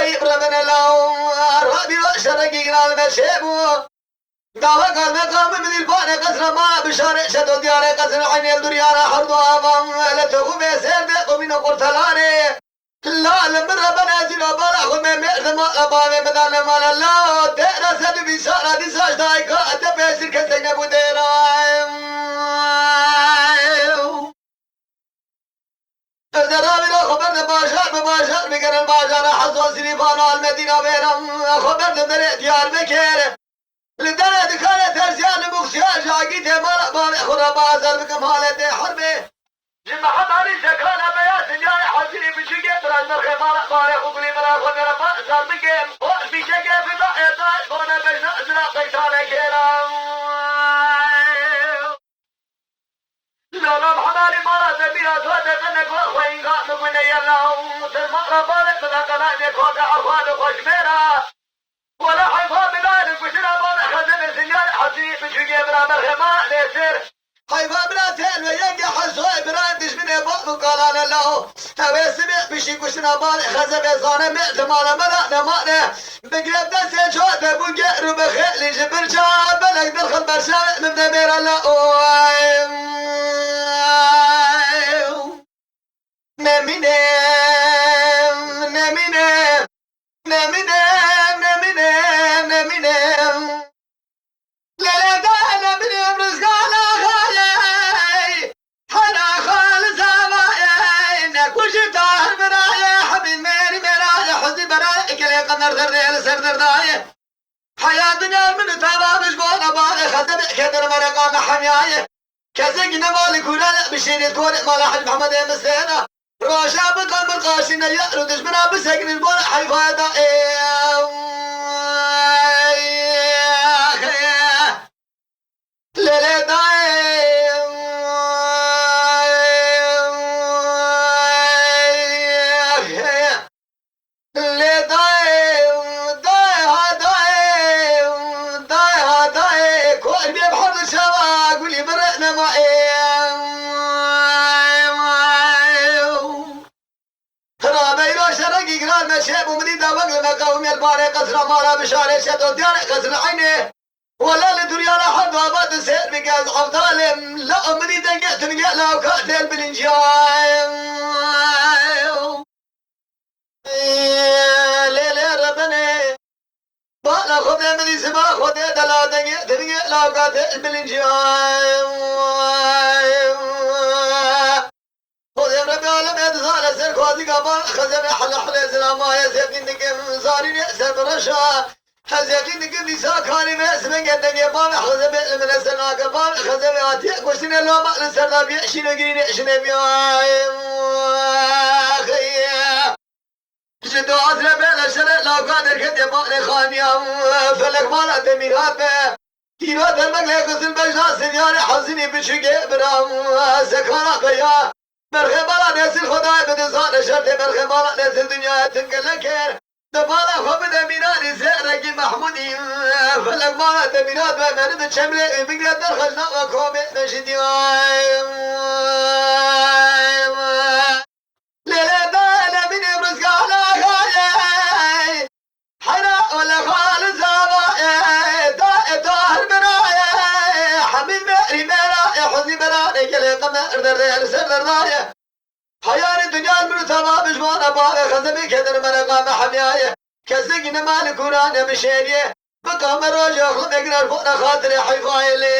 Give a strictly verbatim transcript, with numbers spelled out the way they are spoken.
Ey, bira bene law, rabî şerekî giran me çêbû. Dawa kalbe kavmi min îl bane qesra ma bişare şedo diyare qesr eynê dûriyara herdu avan. Ele toxu ve ser de qomîno qurtalarê. La li min re bene zîra bala xwe me merdima ebane bidane mala la. Dera sedû bîsara dîsa ji dayika te pêştir kesek nebû dêra. Zerra vîra xwe berde bajar bi bajar bigerin bajara Hezwa Silîfan û Almedîna Bêran. Xwe berde derê Diyarbekir. Li derê dikare terziya li Muxtiya ji agîtê mala bavê xwe re bazer bikim haletê herbê. Ji Mehemedî Zekana Beya Dinyayê Hezîrî Biçûkê biraz nirxê mala bavê xwe gulî bira xwe gere bazer bikim. Xwe fîşekê fida êta bona bejna zira peytane kêra. Lala Mehemedî mala te bîra tu te qene ku xweyînga min gune yela û te mala bale min de qenayê ku te erfa de xweş mêra. Wela heyfa bila li kuşina bale xezebe zinyar hezî biçûkê bira merhema lêsir. Heyfa bila te li yengê hezoyê bira dijminê bal û kalane laho. Ew ê sibê piştî kuştina bale xezebe zane me li mala me de nemane. Bigire destê çar de bû ger û bi xêlî ji birca belek dirxin berşa min de bêra la oy. Nemîne, nemîne, nemîne, nemîne, nemîne. Lele dane bilim rizgana xaley. Hela xal zavayê, ne kuji tahir biraye, Habib meri meraye, Huzî beraye, ikele qemer zerdê el ser derdaye. Heya dinya min tava mij bona bale xezebe keder mereka me hemyaye. Kesek ne mali kurale bişêrê kore mala Hacı Mehmedê Misena. Roja bi qamir qaşîne yar û dijmina bisekinin bona heyfaya da. Lê lê dayê, lê dayê, dayê ha dayê, dayê ha dayê, kor bê bi herd çawa gulî bi rehnemayê. Rabeyra şerekî giran me şêb û min dî dawek li me qewimê li barê qesra mala bişarê şedo diyarê qesr eynê. Wela li duryara her du ava tu sêr bike ez eftal im. La min dî dengê tu nigê lawka têl bilinciya. Lê lê rebenê. Bala xwe dê min dî ziba xwe dê dela dengê tu nigê lawka têl bilinciya. Xwedê Rebê alemê dizane ser ku ez dîka bal xezebê hela hilê zilamayê zêdîn dikim, zanînê ser bi reşa. Ez yaqîn dikim dîsa karî me ez vengê dengê bavê xezebê li min ser nake. Bavê xezebê hatiye kuştinê loma li ser da bîye şîno girînê şinê bîya. Ji dua zire bê leşere lawka derketê barê xaniya. Felek mala te mîrat be. Hîra dermek lê qizil bejna sivyarê hezînî biçûkê biram. Zekara beya. Berxê mala nesil Xwedayê bide zane şertê berxê mala nesil dinyaya tun gelek kir. Di bala xwe bide mîranî zêrekî Mehmûdî. Felek mala te mîrat be meri di çemrê û bigre derxej nava komê me jî diyay. Lê lê dayê Nemînê rizgana xayê. Hera ole xal zavayê, dayê Tahir birayê. Hemî merî merayê, Huzî birayê, gelê qemer derdê li ser derdayê. Heyarê dinya li min û teva bijmana bavê xezebê keder mereqa me hemiyayê. Kesekî nema li kûra nebişêriyê. Bika me rojê xwe vegirer bona xatirê heyfayê lê.